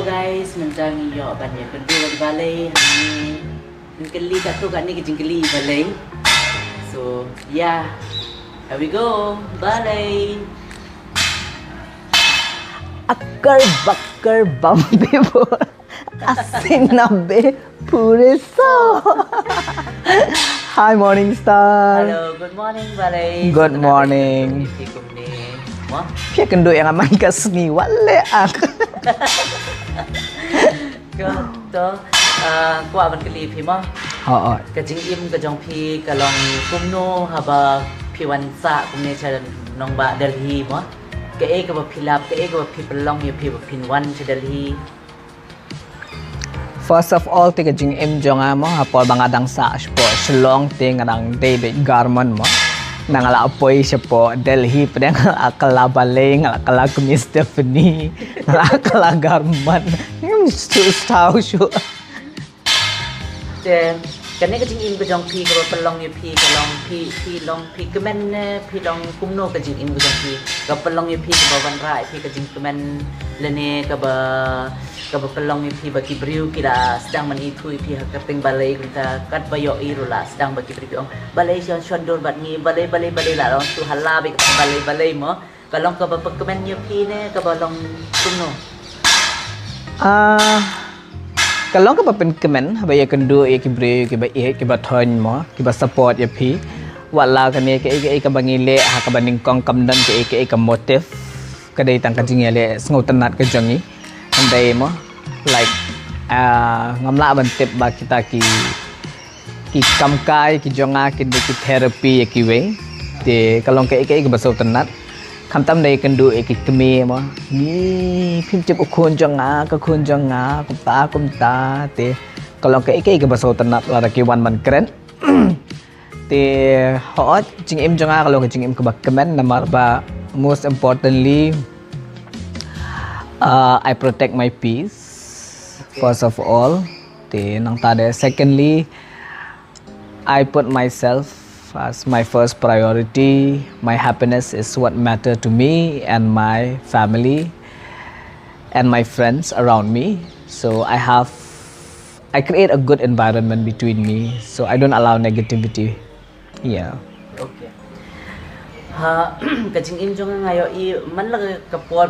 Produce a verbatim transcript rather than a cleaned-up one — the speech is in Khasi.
Guys, mynta ngi ïoh ban ïakynduh ïa balei hangne. Ngi kylli katto katne ki jingkylli balei. So, yeah. Here we go. Balei. Akar bakar bambi bor. Asina be pure so. Hi, Morning Star. Hello, good morning, balei. Good morning. Phi kumne? Mo? Phi kynduh ïa nga man ka sngi, wat leh ak. Ka to, ah, kwah ban kylli phi mo. Ho, ho. Ka jingim ka jong phi ka long kumno haba phi wan sah kumne sha nongbah Delhi mo. Kaei kaba phi lap, kaei kaba phi pynlong ïa phi ba phin wan sha Delhi. First of all, te ka jingim jong nga mo, ha por ba nga dang sah shapoh Shillong te nga dang dei beit garment mo. Na nga la poi shapoh Delhi pdeng nga la kylla balei, nga la kylla kmie Stephanie, nga la kylla garment. Hmm, stu stau shu. Te kane ka jingim ka jong phi kaba pynlong ïa phi ka long phi, phi long phi kmen ne phi long kumno ka jingim ka jong phi? Ka pynlong ïa phi kaba wanrah ïa phi ka jingkmen lane kaba, kaba pynlong ïa phi ba ki briew ki la sdang ban ithuh ïa phi ha kyrteng balei kumta katba ïohi ruh la sdang ba ki briew ki ong balei shon shon dur bad ngi balei balei balei la long shu hala ba ka balei balei mo. Ka long kaba pynkmen ïa phi ne kaba long kumno? Ah, ka long kaba pynkmen haba ïakynduh ïa ki briew kiba ïeit kiba thoiñ mo, kiba support ïa phi. Wat la kane kaei kaei kaba ngi leh ha kaba nyngkong kam don kaei kaei ka motive. Ka dei tang ka jingïaleh sngewtynnat ka jong ngi. Hynrei mo, like, ah, ngam lah ban tip ba kita ki ki kam kai ki jong nga kin dei ki therapy ïa kiwei. Te ka long kaei kaei kaba sngewtynnat. Khamtam da ïakynduh ïa ki kmie mo. Ngi phim tip u khun jong nga, ka khun jong nga, kumta kumta. Te ka long kaei kaei kaba sngewtynnat lada ki wan ban kren. Te hooid, jingim jong nga ka long ka jingim kaba kmen namar ba most importantly, uh, I protect my peace first of all. Te nangta de secondly, I put myself as my first priority. My happiness is what matter to me and my family and my friends around me. So I have, I create a good environment between me. So I don't allow negativity. Yeah. Okay. Ha, ka jingim jong nga ïohi man la ka por